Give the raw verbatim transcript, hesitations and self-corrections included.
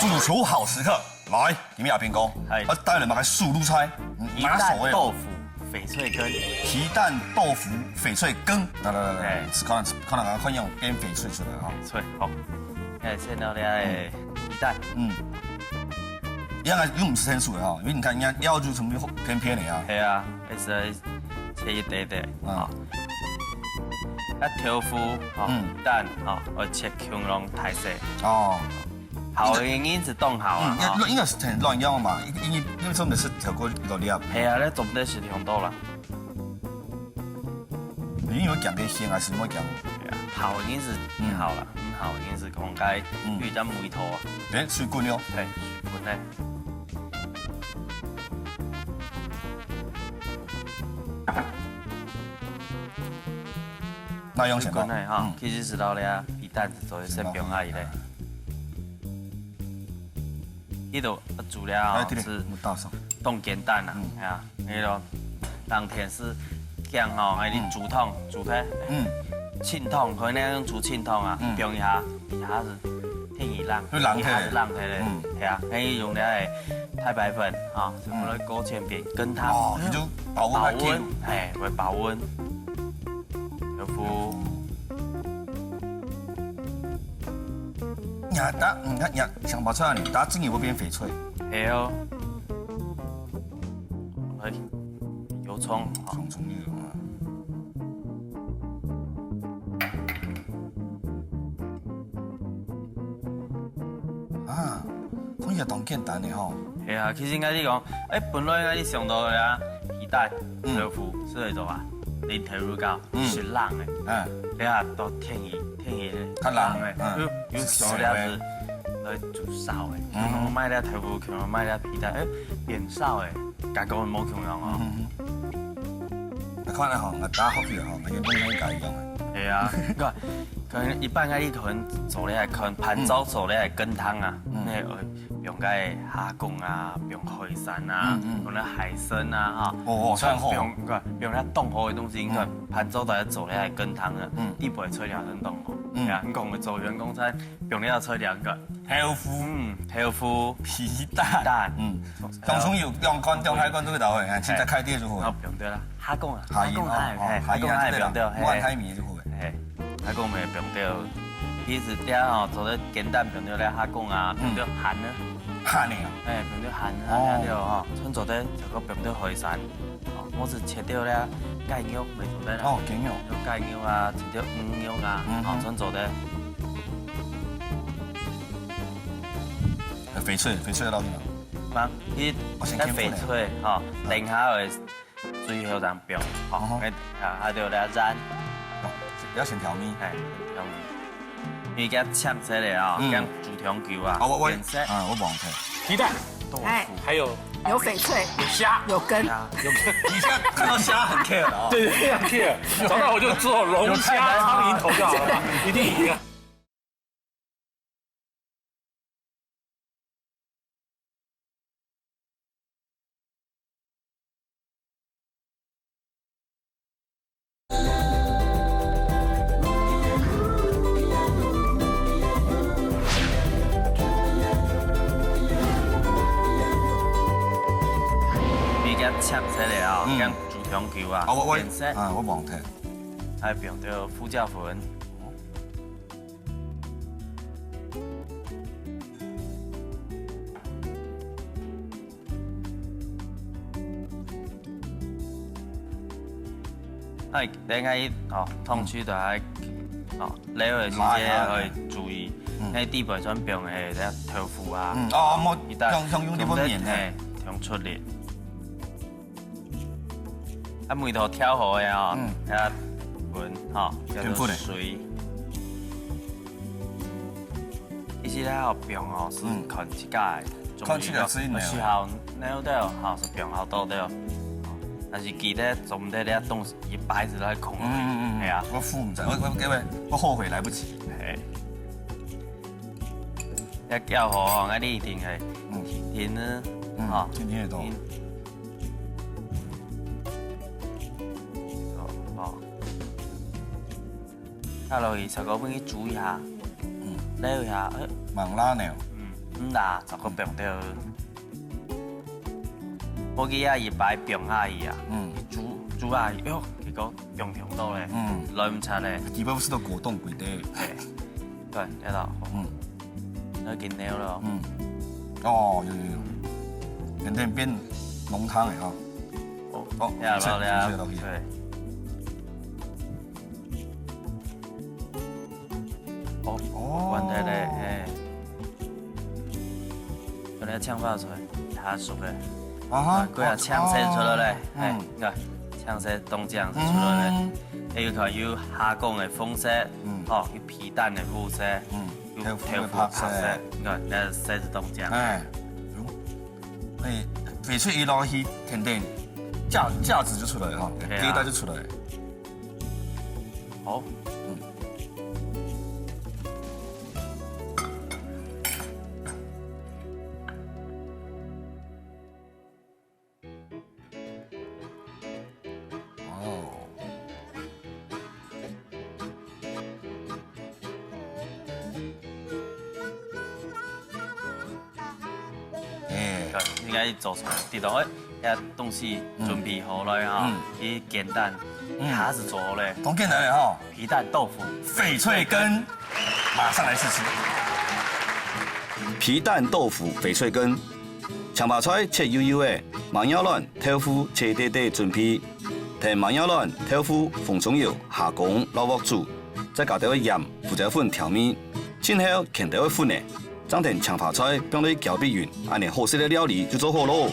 主廚好食客，來，今日阿平哥，嗨。我帶來麼个手路菜，嗯，拿手的哦。皮蛋豆腐翡翠羹。皮蛋豆腐翡翠羹，來來來來，哎。試看，看看看用變翡翠出來哈。翡翠，好。哎，先拿這个皮蛋。嗯。一樣啊，用毋係天數的哈，因為你看人家料就全部偏偏的啊。係啊，係啊，切一塊塊，嗯。啊，豆腐，吼，嗯。蛋，吼，愛切共樣大細。哦。好个人係當好啊，嗯，吼。應該係很亂用嘛，因為因為做毋得食超過六粒。係啊，你做毋得食傷多啦。你有講个鹹還係無講？係啊，好个人係很好啦，嗯。嗯，好个人係講該嗯。有一點味道啊。誒，水滾了。係，水滾咧。 那用什麼？這个呢，哈，嗯。其實係到了啊，皮蛋係做一些放下去咧。這个煮了啊，哎，對，對，係我打爽。當簡單啊，嗯。係啊，那个當天係這樣吼，哎，你煮湯，嗯。煮開，嗯。清湯，可能用煮清湯啊，嗯。放一下，一下係 天氣冷，就冷起來。一下係冷起來，嗯。係啊，可以用來太白粉啊，什麼个勾芡餅、羹湯，哦，哎喲，你就保溫較緊。保溫，哎，會保溫。豆腐。呀，大，你看，呀，想不出來呢，大家真的會變翡翠。係哦。哎，油蔥，好。蔥，蔥油啊。 啊，看起來當簡單的吼。係啊，其實𠊎你講，哎，本來𠊎你想到个啊，皮蛋、嗯。豆腐，係會做啊，零頭入膏，嗯。係冷的。嗯。你看，到天氣，天氣較冷，冷的，嗯。有，有想到這樣子來煮燒的，嗯。可能買了豆腐，可能買了皮蛋，哎，變燒的。 感覺無共樣哦。嗯哼哼。你看咧吼，𠊎打好去吼，𠊎用東西加一樣个。係啊，你看，可能一般个你可能做咧，可能盤招做咧羹湯啊，嗯。那呃，用个蝦公啊，用海產啊，嗯，嗯。用个海參啊，哈。哦，哦，像吼。用，你看，用那凍好个東西，你看，嗯。盤招大家做咧羹湯啊，嗯。底背出來很凍好。嗯。係啊，你講个做員工餐，用了出來个。 豆腐。嗯，豆腐。皮蛋。皮蛋。嗯，當中有兩罐、兩大罐都會倒的，哎，現在開店就好了。哦，毋用啦，蝦公啊，蝦仁，蝦公啊，哦，哦，哎，蝦仁啊，蝦公啊，對了，毋用，哎，無太綿就好了。哎，蝦公也毋用，其實這吼，做得簡單，毋用了蝦公啊，嗯。毋用鹹呢。鹹的啊？哎，毋用鹹啊，哦。對吼，像做得這个毋用海產。 哦，𠊎係切掉了雞肉，毋係做得啦。哦，雞肉。有雞肉啊，切掉魚肉啊，嗯哼。哦，全做得。呃，翡翠，翡翠要落去嗎？啊，你哦，先那翡翠，吼，嗯。等下會最後正放，吼，嗯哼。哎，啊，還有咧，鹽。哦，要先調味。哎，先調味。 你給它炝起來啊，嗯。這樣煮長久啊，哦，我，我，變色。啊，我忘記。皮蛋，哎。還有有翡翠，有蝦，有羹。啊，有羹。你現在看到蝦很care了哦。對，對，非常care。找到我就做龍蝦蒼蠅頭就好了嘛，一定贏啊。 你給它炝起來啊，嗯。這樣煮長久啊，哦，我，我，變色。啊，我忘記。還有放到胡椒粉。 哎，等下一，哦，燙水就愛，哦，撈个時節愛注意，嗯。該底背全放个豆腐啊，嗯，哦，莫，一旦用，用，用這个面呢。嘿，用出力。 啊，味道調好个哦，嗯。啊，滾吼，叫做水。其實咧，放哦，係看自家个，嗯。看自家个水呢。有時候孬到，吼，係放好多个。但是記得做毋得咧，東西一擺就來空。嗯，嗯，嗯，嗯。係啊。我付毋知，我，我，我，我後悔來不及。嘿。 要攪好哦，該你一定係，嗯。輕輕仔，嗯，吼，輕輕仔倒。輕，哦，哦。倒落去，差不多分佢煮一下，嗯。撈一下，哎。慢慢撈呢。嗯，嗯啦，再過放兜。無佢啊，一擺放下去啊，嗯。煮，煮下去，哎喲，結果放忒多咧，嗯。來毋切咧。基本上都果凍規个。對，對，知道。嗯。那緊扭了哦。嗯。哦，有有有，有點變濃湯了哈。哦，哦，了，了，了，這個東西。對。 哦，哦。關忒咧，嘿。這个青花菜，下熟个。啊哈，啊，佢啊，哦，青色出來咧，哦，嘿，嗯。你看，青色當靚就出來咧。嗯。還有看有蝦公个紅色，嗯。哦，有皮蛋个烏色，嗯，有豆腐个白色。豆腐个白色，你看，該色就當靚。哎，哎，翡翠一落去，甜甜，價，價值就出來哈，對啊。價值就出來。 好。嗯。哦。哎。應該做出來，知道，哎， 這東西準備好了哈，嗯。佢簡單，嗯。下就做好咧。當簡單个吼。皮蛋豆腐。翡翠羹，馬上來試吃。皮蛋豆腐翡翠羹，青花菜切幼幼仔，麻葉卵、豆腐切垤垤準備。等麻葉卵、豆腐、紅蔥油、蝦公落鑊煮，再加兜仔鹽、胡椒粉調味。盡後，牽兜仔粉仔，正等青花菜放落去攪拌勻，恁呢好食个料理就做好咯。